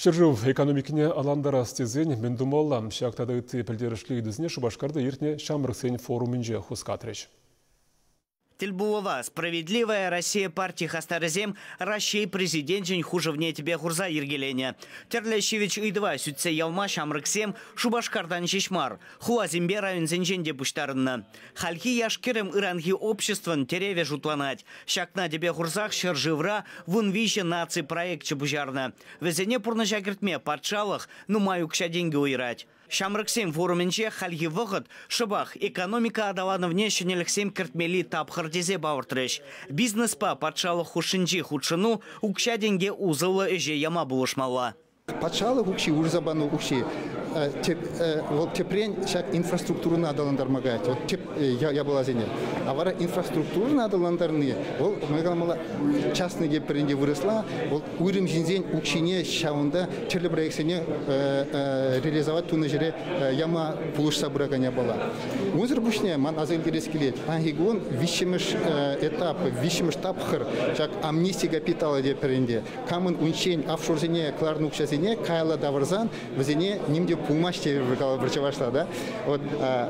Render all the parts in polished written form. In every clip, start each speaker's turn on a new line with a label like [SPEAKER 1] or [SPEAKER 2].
[SPEAKER 1] Ҫӗршыв экономикине аталантарас тесен мӗн тумалла? Ҫак тата ытти пӗлтерӗшлӗ ыйтусене Шупашкарта иртнӗ ҫамрӑксен форумӗнче хускатрӗҫ.
[SPEAKER 2] Тӗлпулӑва «Справедливая Россия» парти хастарӗсем Раҫҫей Президенчӗн хушӑвне тӗпе хурса йӗркеленӗ. Тӗрлӗ ҫивӗч ыйтӑва сӳтсе явма ҫамрӑксем Шупашкартан ҫеҫ мар, хуласемпе районсенчен те пуҫтарӑннӑ. Хальхи яш-кӗрӗм ыранхи обществӑн тӗревӗ шутланать. Ҫакна тӗпе хурсах ҫӗршывра 13 наци проекчӗ пуҫарнӑ. Вӗсене пурнӑҫа кӗртме патшалӑх нумай укҫа-тенкӗ уйӑрать. Ҫамрӑксен форумӗнче хальхи вӑхӑт шӑпах экономика аталанӑвне ҫӗнӗлӗхсем кӗртмелли тапхӑр тесе палӑртрӗҫ. Бизнеспа патшалӑх хушшинчи хутшӑну укҫа-тенке усӑллӑ ӗҫе яма пулӑшмалла.
[SPEAKER 3] Патшалӑх укҫи, уйӑрса панӑ укҫи вӑл тӗпрен ҫак инфраструктурӑна аталантарма каять, вӑл тӗп япаласене. А вара инфраструктурӑна аталантарни вӑл, мӗн каламалла, частный тепринче вырӑсла, вӑл уйрӑм ҫынсен укҫине ҫавӑнта тӗрлӗ проектсене реализовать тунӑ ҫӗре яма пулӑшса пыракан япала. Унсӑр пуҫне ман аса илтерес килет, паянхи кун виҫҫӗмӗш этап, виҫҫӗмӗш тапхӑр ҫак амнисти капитала тетпӗр ӗнтӗ. Камӑн унччен офшорсене кӑларнӑ укҫасене каялла тавӑрсан вӗсене ним те пулмасть тепӗр калӑпӑр чӑвашла та. Вот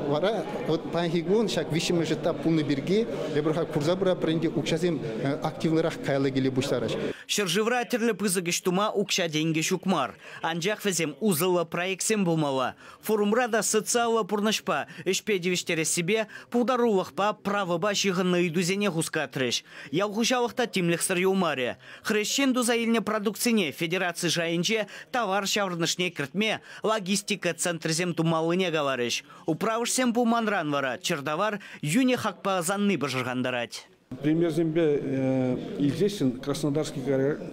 [SPEAKER 3] вара вот паянхи кун ҫак виҫҫӗмӗш этап пулнӑ пирки эпир халь курса пыратпӑр ӗнтӗ, укҫасем активлӑрах каялла киле пуҫларӗҫ.
[SPEAKER 2] Ҫӗршывра тӗрлӗ пысӑк ӗҫ тума укҫа-тенкӗ ҫук мар. Анчах вӗсем усӑллӑ проектсем пулмалла. Форумра та социаллӑ пурнӑҫпа, ӗҫпе тивӗҫтерессипе, пултарулӑхпа, правӑпа ҫыхӑннӑ ыйтусене хускатрӗҫ. Ял хуҫалӑх та тимлӗхсӗр юлмарӗ. Хресчен туса илнӗ продуктсене федераци шайӗнче тавар ҫаврӑнӑшне кӗртме логистика центрӗсем тумаллине каларӗҫ. Управӑшсем пулманран вара чӗртавар йӳнӗ хакпа ӑсанни пӑшӑрхантарать.
[SPEAKER 4] Примерсемпе илсессӗн Краснодарский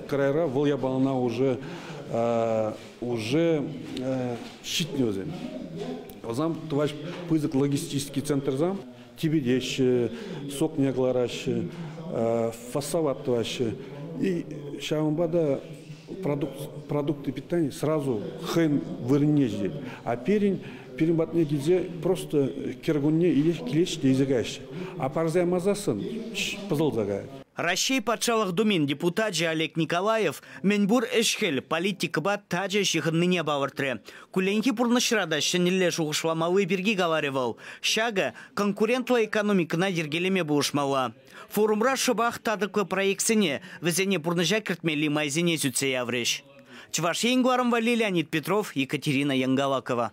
[SPEAKER 4] крайра вӑл япалана уже уже ҫитнӗ вӗсем. Вӗсем тӑваҫ пысӑк логистический центрсем типӗтеҫҫӗ, сокне кӑлараҫҫӗ, фасовать тӑваҫҫӗ. И ҫавӑнпа та продукты питания сразу хӑйӗн вырӑнне ҫитет. А пирӗн Пирӗн патне килсе просто кӗркунне килеҫҫӗ те илсе каяҫҫӗ. А парса ямасассӑн пӑсӑлса каять.
[SPEAKER 2] Раҫҫей Патшалӑх Думин депутачӗ Олег Николаев мӗнпур ӗҫ-хӗл политикӑпа тачӑ ҫыхӑннине палӑртрӗ. Кулленхи пурнӑҫра та ҫӗнӗлле шухӑшламалли пирки каларӗ вӑл. Ҫакӑ конкурентлӑ экономикӑна йӗркелеме пулӑшмалла. Форумра шӑпах татӑклӑ проектсене, вӗсене пурнӑҫа кӗртмелли майсене сӳтсе яврӗҫ. Чӑваш Ен кӑларӑм валли Леонид Петров, Екатерина Янгалакова.